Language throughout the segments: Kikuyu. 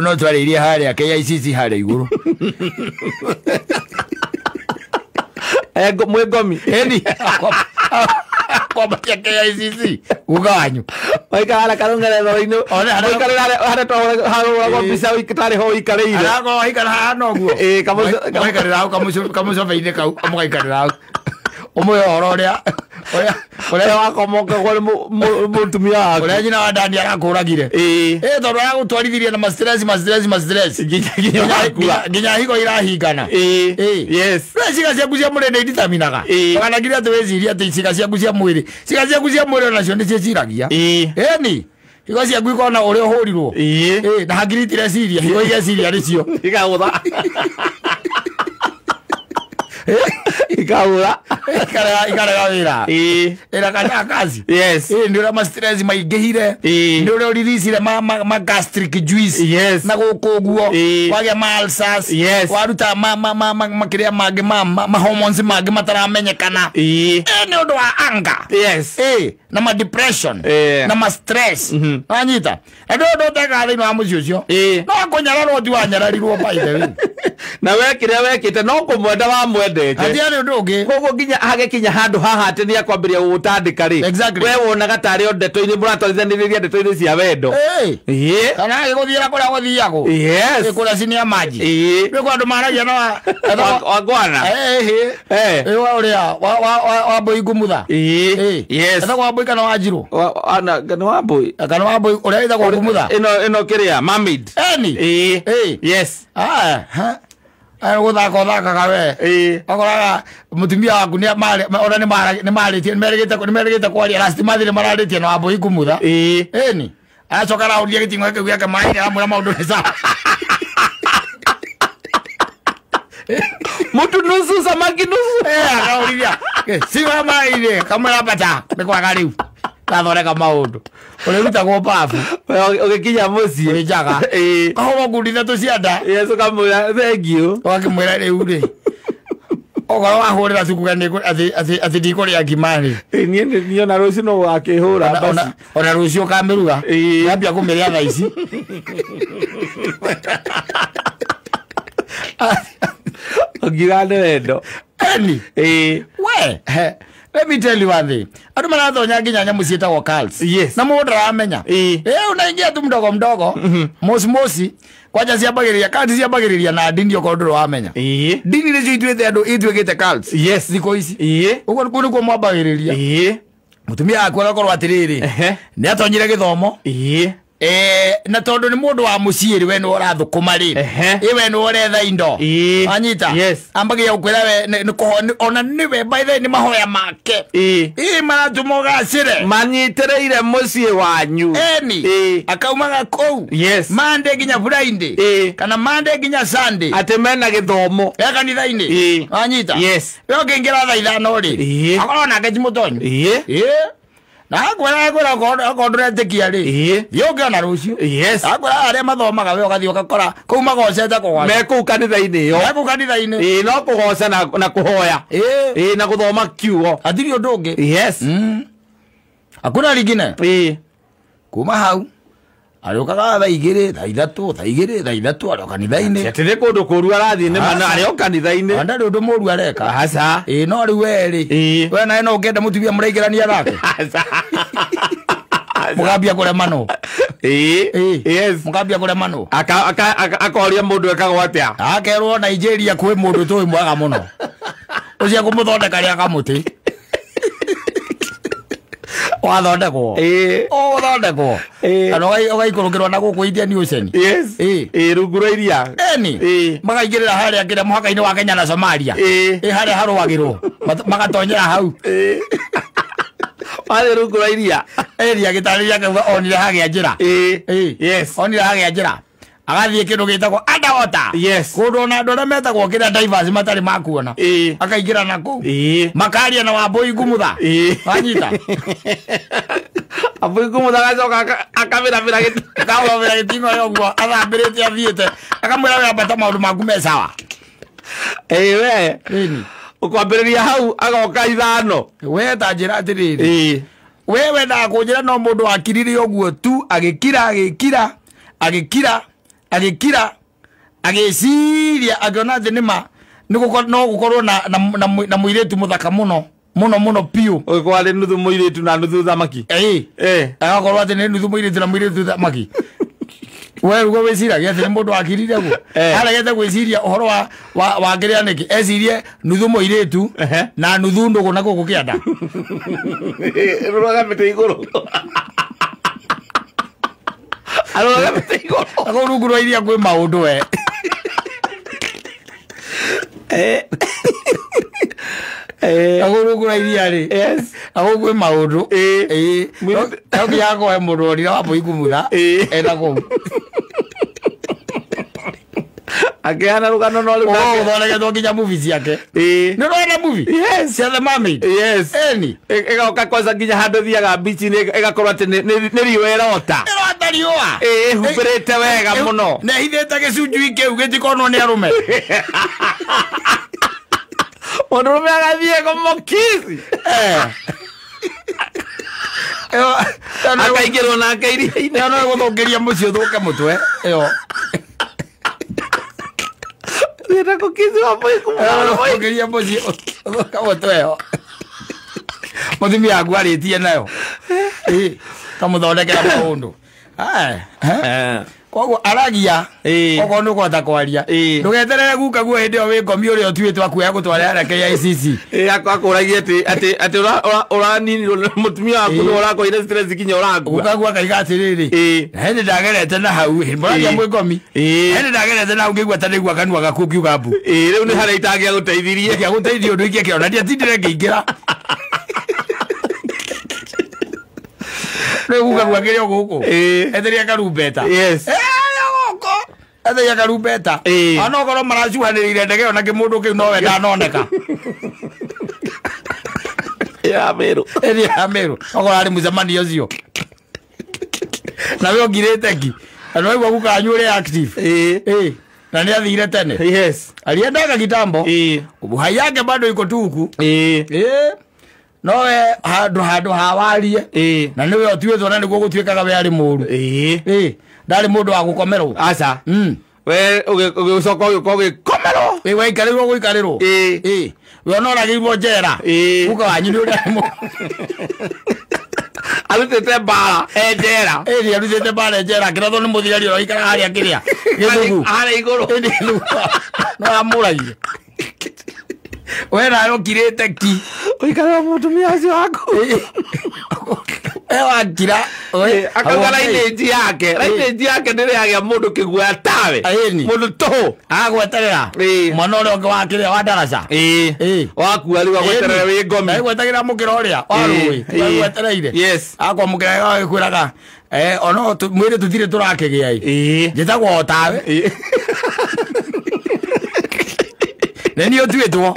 No twarĩirie harĩa KICC harĩa igũrũ. Mwĩ ngomi. Eni kwambatia KICC guka wanyu. Waikara karũng'eretho-inĩ. Waikarĩra harĩa twahũragwo mbica tarĩ ho ũikarĩire. Arakorwo waikara haha ũguo. Ĩĩ, Mũgaikarĩra hau kamũcobe-inĩ kau, mũgaikarĩra hau. Ũmũhe ũhoro ũrĩa ũrĩa Ũrĩa wakomokagwo nĩ mũtumia waku. Ũrĩa nyina wa Dani arakũragire. Ĩĩ. Ĩ tondũ aragũtwarithirie na ma stress ma stress ma stress. Nginya wakua. Nginya higo irahingana. Ĩĩ. Ĩĩ. Yes. We ciĩga ciaku cia mwĩrĩ nĩ iditaminaga. Ĩĩ. Ndũkanagire atĩ wĩcirie atĩ ciĩga ciaku cia mwĩrĩ. Ciĩga ciaku cia mwĩrĩ onacio nĩ ciĩciragia. Ĩĩ. Ĩni. Higo ciaku ikona ũrĩa ũhũrirwo. Ĩĩ. Ĩĩ, na hakiri itireciria, higo igeciria nĩcio. Ikagũtha. Ikagũtha. Ikarega wĩra. Ĩĩ. Ĩrakanya kazi. Yes. Ĩĩ, nĩ ũrĩa ma stress maingĩhire. Ĩĩ. Nĩ ũrĩa ũriricire ma gastric juice. Yes. Na gũkũ ũguo. Ĩĩ. Wagĩa ma ulcers. Yes. Waruta ma kĩrĩa mangĩ ma hormones mangĩ mataramenyekana. Ĩĩ. Ĩĩ, nĩ ũndũ wa anger. Yes. Ĩĩ, na ma depression. Ĩĩ. Na ma stress. Wanyita. Na ndũ ũndũ ũtekaga thĩinĩ wa mũciĩ ũcio. Ĩĩ. No kũnyararwo ti wanyararirwo by the way. Na we kĩrĩa wekĩte no kũmwenda wamwendete. Hatiarĩ ũndũ ũngĩ. Koguo nginya hagĩkinya handũ haha atĩ nĩ akwambĩrĩria gũgũtandĩka rĩ. Exactly. We wonaga tarĩ o ndeto-inĩ mũratwarithanĩrĩria ndeto-inĩ cia wendo. Ĩĩ. Ĩĩ. Kana agĩgũthiĩra kũrĩa gũthiagwo. Yes. Ĩ, kũrĩa cinia maji. Ĩĩ. Nĩ kwa andũ maragia na wa Wangwana. Ĩĩ. Eh. Ĩ, wa ũrĩa wa Mbũi Ngumutha. Ĩĩ. Ĩĩ. Yes. Etagwo Wambũi kana Wanjirũ? Nĩ Wambũi. Kana Wambũi ũrĩa wĩtagwo Ngumutha. Ĩno kĩrĩa mermaid. Eni. Ĩĩ. Ĩĩ. Yes. Ah, ha. Aya gũthaka ũthakaga we. Ĩĩ. Ũkoraga mũtumia waku nĩ ona nĩ marĩtie nĩ merĩgĩte kwaria last month nĩ mararĩtie na Wambũi Ngumutha. Ĩĩ. Ĩni. Aracoka arahũria gĩting'oe kĩu gĩake maĩ-inĩ aramwĩra maũndũ nĩ sawa. Mtu nusu samaki nusu. Eh, akahũrithia. Ciwa maĩ-inĩ kamwĩra bata nĩ kwaga rĩu. Gathondeka maũndũ. Ũrĩrutagwo babu. Ũgĩkinya mũciĩ. Wĩ njaga. Ĩĩ. Kahũrwo ngundi ithatũ cia nda. Yes, ũkamwĩra thank you. Ũgakĩmwĩra rĩu rĩ. Okorwo wahũrĩra tukuga atĩ ndikũrĩa ngima rĩ. Ĩĩ, niĩ niĩ ona rũciũ no ũgakĩhũra basi. Ona rũciũ ũkamĩruga. Ĩĩ. Wambia kũmĩrĩa thaa ici. Ũngiuga nĩ wendo. Eni. Ĩĩ. We, he, let me tell you one thing. Andũ maratonya nginya nyamũ ciĩtagwo cults. Yes. Na mũndũ ndaramenya. Ĩĩ. Eh, unaingia tu mdogo mdogo. Mosi mosi. Kwanja ciambagĩrĩria cults ciambagĩrĩria na ndini okorwo ndũrĩ wamenya. Ĩĩ. Ndini nĩcio ituĩte andũ ituĩkĩte cults. Yes. Thikũ ici. Ĩĩ. Ũguo kũu nĩkuo mwambagĩrĩria. Ĩĩ. Mũtumia waku agakorwo atĩrĩrĩ. Ehe. Nĩ atonyire gĩthomo. Ĩĩ. Eh, na tondũ nĩ mũndũ wa mũciĩ rĩ we nĩ ũrathũkũma rĩ. Ehe. Ĩ we nĩ ũretha indo. Ĩĩ. Wanyita. Yes. Ambagia gũkwĩra we nĩ ona nĩwe by the way nĩ mahoya make. Ĩĩ. Ĩ maratũma ũgacĩre. Manyitĩrĩire mũciĩ wanyu. Eni. Ĩĩ. Akaumaga kũu. Yes. Monday nginya Friday. Ĩĩ. Kana Monday nginya Sunday. Atĩ mena gĩthomo. E kanitha-inĩ. Ĩĩ. Wanyita. Yes. We ũkĩingĩra thaa 5 rĩ. Ĩĩ. Akorwo nake ti mũtonyu. Ĩĩ. Ĩĩ. Na akwĩra akorwo ndũretĩkia rĩ. Ĩĩ. Thiĩ ũngĩona rũciũ. Yes. Akwĩra arĩa mathomaga we ũgathiĩ ũgakora kũu magocete kũgoca. Me kũu kanitha-inĩ ĩyo. Me kũu kanitha-inĩ. Ĩĩ, no kũgoca na kũhoya. Ĩĩ. Ĩĩ, na gũthoma kiugo. Hatirĩ ũndũ ũngĩ. Yes. Hakuna lingine. Ĩĩ. Kuma hau arĩũkaga thaa 2 thaa 3 thaa 2 thaa 3 arĩ o kanitha-inĩ. Atĩ nĩ kũndũ kũru arathiĩ nĩ mana arĩ o kanitha-inĩ. Na ndarĩ ũndũ mũru areka. Aca. Ĩĩ no rĩu we rĩ. Ĩĩ. We nawe no ũngĩenda mũtumia mũraingĩrania nake. Aca. Mũkambia kũremanwo. Ĩĩ. Ĩĩ. Yes. Mũkambia kũremanwo. Akoria mũndũ ekagwo atĩa. Akerwo Nigeria kwĩ mũndũ tũĩ mwega mũno. Ũcio kũmũthondeka rĩa kamũtĩ. Wathondekwo. Ĩĩ. Ũgũthondekwo. Ĩĩ. Kana ũgaikũrũkĩrwo na gũkũ Indian Ocean. Yes. Ĩĩ. Ĩĩ, rungu rwa iria. Eni. Ĩĩ. Makaingĩrĩra harĩa kĩrĩa mũhaka-inĩ wa Kenya na Somalia. Ĩĩ. Ĩ harĩa harũagĩrwo. Magatonyera hau. Ĩĩ. Wathiĩ rungu rwa iria. Eri agĩtarĩria akauga onire hagĩa njĩra. Ĩĩ. Ĩĩ. Yes. Onire hagĩa njĩra. Agathiĩ kĩndũ gĩtagwo underwater. Yes. Kũndũ ona andũ arĩa metagwo kĩrĩa divers matarĩ makuona. Ĩĩ. Akaingĩra na kũu. Ĩĩ. Makaria na Wambũi Ngumutha. Ĩĩ. Wanyita. Wambũi Ngumutha agacoka akabĩrabĩra gĩtĩ. Akahũrabĩra gĩting'oe ũguo athambĩrĩte athiĩte. Akamwĩra we ambata maũndũ maku me sawa. Ĩĩ we. Ĩni. Ũkwambĩrĩria hau agoka 5. We ta njĩra atĩrĩrĩ. Ĩĩ. We wendaga kũnjĩra no mũndũ wakirire ũguo tu agĩkira agĩkira agĩkira Agĩkira agĩciria akĩona atĩ nĩma no gũkorwo na mũirĩtu mũthaka mũno mũno mũno piũ. Ũgĩkorwo arĩ nuthu mũirĩtu na nuthu thamaki. Agakorwo atĩ nĩ nuthu mũirĩtu na mũirĩtu thamaki. We rugo wĩciragia atĩ nĩ mũndũ wakirire guo. Aregete gwĩciria ũhoro wa kĩrĩa nĩkĩ ecirie nuthu mũirĩtu na nuthu ndũgũ na gũkũ kĩanda. Rũraga mĩtĩ igũrũ. Arũraga mĩtĩ igũrũ. Akau rungu rwa iria kwĩ maũndũ we. Akau rungu rwa iria rĩ. Akau kwĩ maũndũ. No nginya akoe mũndũ orire wa Mbũi Ngumutha ena kũu. Akĩheana rũgano no rĩu nake. Ũthondeketwo nginya movie ciake. Nĩ ũrona movie? Yes. Cia The Mermaid? Yes. Eni. Ĩgoka kwanza nginya handũ thiaga beach-inĩ ĩgakorwo atĩ nĩ riũa ĩrota. Ĩrota riũa. Ĩhumbĩrĩte wega mũno. Na ĩhithĩte gĩcunjui kĩu gĩtikonwo nĩ arũme. Mũndũrũme agathiĩ kũmũkiss. Akaingĩrwo nake iria-inĩ. Ĩyo no ĩgũthũkĩria mũciĩ ũthũke mũtwe. Ĩyo. Thiĩte kũkiss wa Mbũi Ngumutha. Ũthũkĩria mũciĩ ũthũke mũtwe ĩyo. Mũtumia waku arĩtie nayo. Kamũthondekera maũndũ. Koguo aragia okorwo nĩ ũkũhota kwaria. Ndũgeterere guka guo hĩndĩ ĩyo wĩ ngomi ũrĩa ũtuĩtwo akuoya gũtware harĩa KICC. Akũragia atĩ ũraninirwo nĩ mũtumia waku nĩwe ũrakoire stress nginya ũrakua. Guka guo akaiga atĩrĩrĩ, hĩndĩ ndagerete na hau, mũragia mwĩ ngomi. Hĩndĩ ndagerete na hau ngĩigua ta ndaigua kanua gaku ngiuga mbu. Rĩu nĩ harĩa itangĩagũteithirie. Ingĩagũteithia ũndũ ingĩkĩona ndiatindire ngĩingĩra. Rĩu guka guo akĩrĩ o gũkũ. Etheria karumbeta. Yes. Gũkũ. Etheria karumbeta. Ona okorwo maracuhanĩrĩire ndege ĩyo na kĩmũndũ kĩu nowe ndanoneka. Ya Meru. Ya Meru. Okorwo arĩ mũcemanio ũcio. Na we ũngirĩte ki. Na nĩwaigua guka wanyu ũrĩa active. Na nĩ athire tene. Yes. Aliendaga kitambo. Uhai yake bado iko tu huku. Nowe handũ hawarie. Na nĩwe ũtuĩtwo na nĩguo gũtuĩkaga we arĩ mũru. Ndarĩ mũndũ wa gũkomerwo. Aca. We ũgĩcoka ũgĩũka ũgĩkomerwo. Waikarĩrwo gũikarĩrwo. We ona ũragĩirwo njera. Guka wanyu nĩ ũrĩa arĩ mũru. Arutĩte mbara e njera. Nĩ arutĩte mbara e njera. Akĩrathwo nĩ mũthigari ũrĩa ũikaraga harĩa kĩrĩa. Gĩthũgũ. Harĩa igũrũ. No amũragire. We nawe ũkirĩte ki. Ũikarĩra mũtumia ũcio waku. Wakira. Akauga lineage yake. Lineage yake ndĩrĩ yagĩa mũndũ kĩguoya tawe. Mũndũ tũhũ. Agweterera. Mwana ũrĩa ũngĩ wa kĩrĩa wa ndaraca. Wakua rĩu agweterera wĩ ngomi. Agwetagĩra mũkĩra ũrĩa wa rũĩ. Agwetereire. Yes. Akwamũkĩra agĩkwĩraga ono mwĩrĩ tũtirĩ tũrakĩgĩa ĩ. Njĩtagwo o tawe. Nĩ niĩ ũtuĩtwo.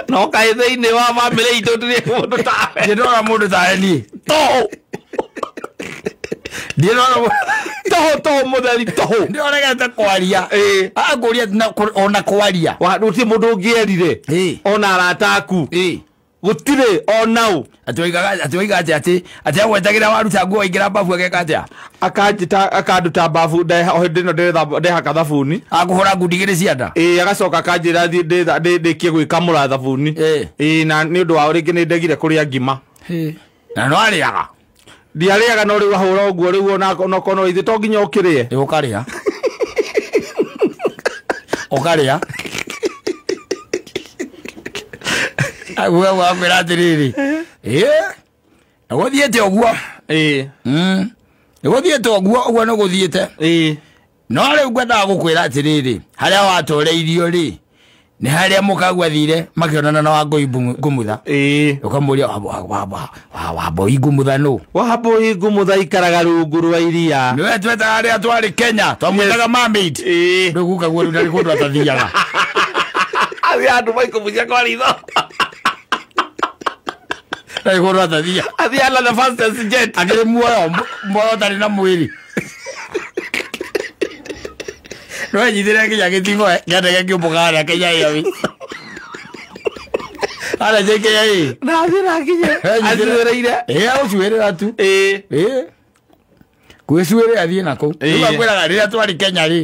No kaĩ thĩinĩ wa bamĩrĩ itũ tũtirĩ mũndũ tawe. Ndĩrona mũndũ tawe niĩ. Tũhũ. Ndĩrona tũhũ tũhũ mũtheri tũhũ. Ndĩroregete kwaria. Akũria ona kwaria. Gũtirĩ mũndũ ũngĩerire. Ona arata aku. Gũtirĩ ona ũ. Atĩ oiga atĩ atĩ agwetagĩra waruta nguo aingĩra mbabu ageka atĩa? Akanjĩta akanduta mbabu o hĩndĩ ĩno ndehaka thabuni. Akũhũra ngundi igĩrĩ cia nda. Agacoka akanjĩra thiĩ ndĩkie gwĩkamũra thabuni. Na nĩ ũndũ wa rĩngĩ nĩ ndegire kũrĩa ngima. Na no arĩaga. Ndiarĩaga no rĩu ahũra ũguo rĩu onokorwo no ithuĩ to nginya ũkĩrĩe. Ũkarĩa. Ũkarĩa. Aguo wakwĩra atĩrĩrĩ. Nĩgũthiĩte ũguo. Nĩgũthiĩte ũguo ũguo nĩgũthiĩte. No rĩu ngwendaga gũkwĩra atĩrĩrĩ, harĩa watoreirio rĩ, nĩ harĩa mũkagua athire makĩonana na Wangũi Ngumutha. Ũkamũria Wambũi Ngumutha nũ? Wambũi Ngumutha ikaraga rungu rwa iria. Nĩwe twetaga rĩrĩa twarĩ Kenya, twamwĩtaga mermaid. Rĩu guka guo rĩu ndarĩ kũndũ atathiaga. Athiaga Dubai kũbucia kwa ritho. Ndarĩ kũndũ atathiaga. Athiaga na the fastest jet. Akĩrĩ muoyo, muoyo ũtarĩ na mwĩrĩ. No enyitĩre nginya gĩting'oe kĩa ndege kĩũmbũka harĩa Kenya Airways. Harĩa JKIA. Na athiĩ na akinye. Acuĩrĩire. Agũcuĩrĩra tu. Gwĩcuĩrĩ athiĩ nakũu. Rĩu akwĩraga rĩrĩa twarĩ Kenya rĩ.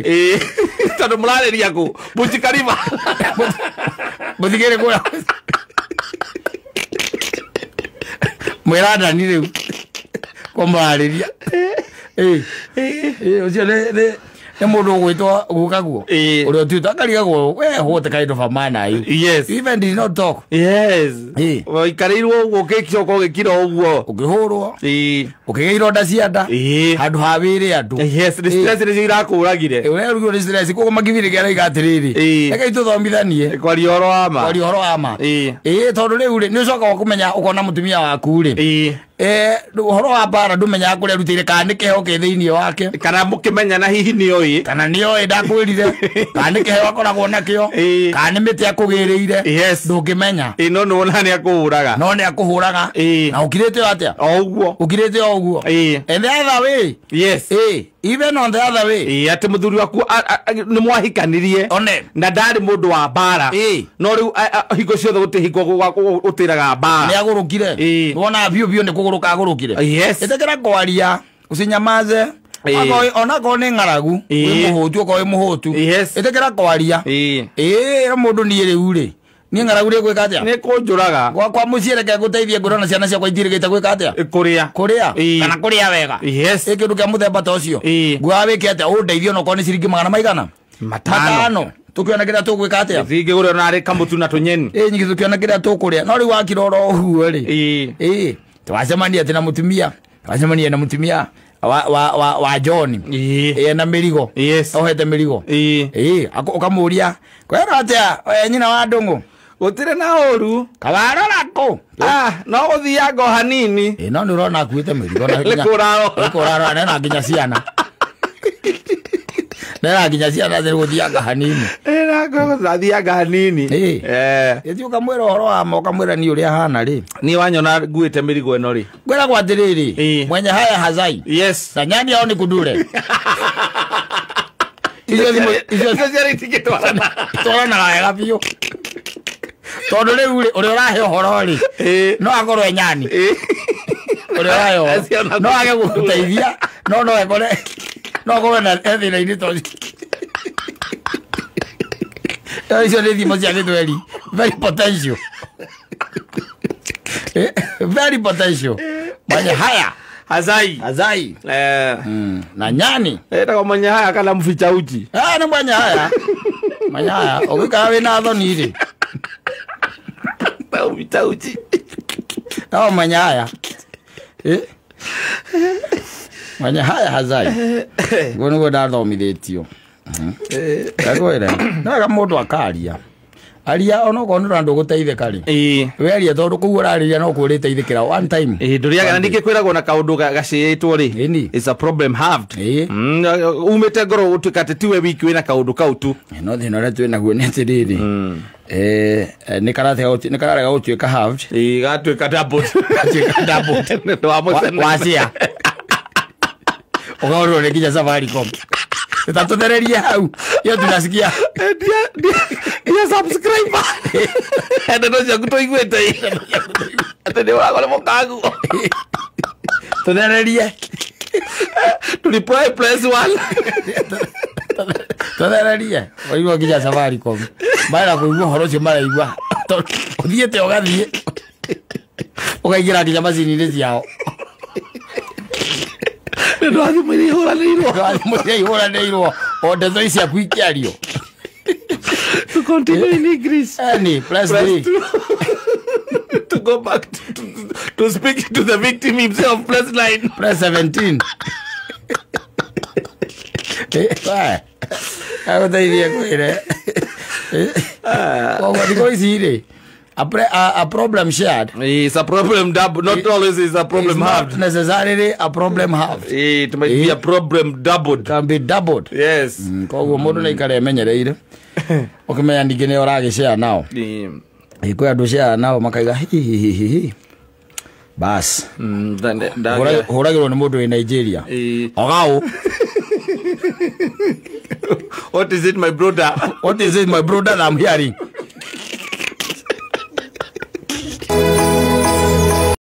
Tondũ mũrarĩria kũ? Burj Khalifa. Mũthigĩrĩ kũrĩa. Mwĩrandani rĩu. Kũmũrarĩria. Ũcio nĩ mũndũ ũgwĩtwo gukaguo. Ũrĩa ũtuĩtwo akarigagwo we what kind of a man are you? Yes. Even did not talk. Yes. Waikarĩirwo ũguo ũgĩcoka ũgĩkira ũguo. Ũkĩhũrwo. Ũkĩgĩa ironda cia nda. Handũ ha wĩre andũ. Yes, nĩ stress nĩcio irakũragire. Ũrerugwo nĩ stress koguo makibirĩ kĩrĩa aroiga atĩrĩrĩ. Reke tũthomithanie. Kwaria ũhoro wa ma. Kwaria ũhoro wa ma. Tondũ rĩu rĩ nĩ ũcokaga kũmenya ũkona mũtumia waku rĩ. Ũhoro wa mbara ndũmenyaga kũrĩa arutĩire kana nĩ kĩheo kĩ thĩinĩ wake. Kana mũkĩmenyana hihi nĩoĩ. Kana nĩoĩ ndakwĩrire. Kana nĩ kĩheo akoragwo nakĩo. Kana nĩ mĩtĩ akũgĩrĩire. Yes. Ndũngĩmenya. No nĩwona nĩ akũhũraga. No nĩ akũhũraga. Na ũkirĩte o atĩa? O ũguo. Ũkirĩte o ũguo. And the other way. Yes. Even on the other way. Atĩ mũthuri waku nĩ mwahikanirie. One. Na ndarĩ mũndũ wa mbara. No rĩu hingo ciothe gũtirĩ hingo ũtĩraga mbara. Nĩ agũrũkire. Nĩwona biũ biũ nĩ kũgũrũka agũrũkire. Yes. Ĩtĩkĩra kwaria. Usinyamaze. Onakorwo nĩ ng'aragu. Wĩ mũhũtu okorwo wĩ mũhũtu. Yes. Ĩtĩkĩra kwaria. Ĩra mũndũ niĩ rĩu rĩ. Niĩ ng'aragu rĩ gwĩka atĩa? Nĩ kũnjũraga. Gwakwa mũciĩ reke ngũteithie ngũrona ciana ciakwa itirĩgĩte gwĩka atĩa? Kũrĩa. Kũrĩa. Kana kũrĩa wega. Yes. Ĩ kĩndũ kĩa mũthemba ta ũcio. Nguaga wĩke atĩa? Ũndeithie onokorwo nĩ ciringi magana maigana? Matano. Tũkĩona kĩrĩa tũgwĩka atĩa? Ingĩgũra ona arĩ kamũtu na tũnyeni. Nyingĩ tũkĩona kĩrĩa tũkũrĩa. No rĩu wakira oro ũguo rĩ. Twacemania atĩ na mũtumia. Twacemania na mũtumia wa John. Na mĩrigo. Yes. Ohete mĩrigo. Ũkamũria kwĩra atĩa nyina wa Ndũng'ũ? Gũtirĩ na ũru. Kawarora kũ? No gũthianga o hanini. No nĩ ũrona akuĩte mĩrigo na nginya. Nĩ kũrarora nena nginya ciana. Nena nginya ciana thĩ gũthianga hanini. Nathianga hanini. Ĩthiĩ ũkamwĩra ũhoro wa ma ũkamwĩra niĩ ũrĩa hana rĩ. Niĩ wanyona nguĩte mĩrigo ĩno rĩ. Ngwĩragwo atĩrĩrĩ. Mwenye haya hazai. Yes. Na nyani hao ni kudure. Icio ciarĩ itingĩtwarana. Twaranaga wega biũ. Tondũ rĩu rĩ ũrĩa ũrahe ũhoro rĩ no akorwo e nyani. Ũrĩa ũrahe ũhoro no age gũgũteithia no ekore no akorwo na thĩna-inĩ ta ũcio. Icio nĩ thimo cia Gĩthweri. Very potential. Very potential. Mwenye haya hazai. Hazai. Na nyani. Etagwo mwenye haya kana mficha uchi? Nĩ mwenye haya. Mwenye haya. Ũgĩikara wĩna thoni rĩ. Mficha uchi. No mwenye haya. Mwenye haya hazai. Guo nĩguo ndathomithĩtio. Ndakwĩra. No wega mũndũ akaria. Aria onokorwo nĩ ũrona ndũgũteithĩka rĩ. We aria tondũ kũu ũrarĩria no kuo ũrĩteithĩkĩra one time. Ndũrĩaga na ningĩ kwĩragwo na kaũndũ gacĩĩtwo rĩ. It's a problem halved. Umĩte ngoro gũtuĩka atĩ tiwe wiki wĩna kaũndũ kau tu. No thĩna ũrĩa twĩ naguo nĩ atĩrĩrĩ. Nĩ kararega gũtuĩka halved. Gatuĩka doubled. Gatuĩka doubled. Wacia. Ũkaũrwo nĩ nginya Safaricom. Tatuthereria hau. Hiyo tunasikia. Dia subscriber. Ndeto ciaku tũiguĩte. Atĩ nĩ ũragwo nĩ mũkagu. Tuthererie. To reply press 1. Tuthererie. Waigua nginya Safaricom. Mara kũigua ũhoro ũcio maraigua. Ũthiĩte ũgathiĩ. Ũkaingĩra nginya macini-inĩ ciao. Nĩ thimũ iria ihũranĩirwo. Thimũ iria ihũranĩirwo. O ndeto ici ciaku ikĩario. To continue in English. Any, press 3. To go back to speak to the victim himself, press 9. Press 17. Agũteithie kwĩre. Koguo thikũ ici rĩ, a problem shared is a problem doubled. Not always is a problem halved. Not necessarily a problem halved. It might be a problem doubled. Can be doubled. Yes. Koguo mũndũ nĩ aikare emenyereire. Ũkĩmenya ningĩ nĩ ũragĩshare nao. Kwĩ andũ share nao makaiga hi hi hi hi. Bas. Hũragĩrwo nĩ mũndũ wĩ Nigeria. Ogao. What is it, my brother? What is it, my brother, that I'm hearing?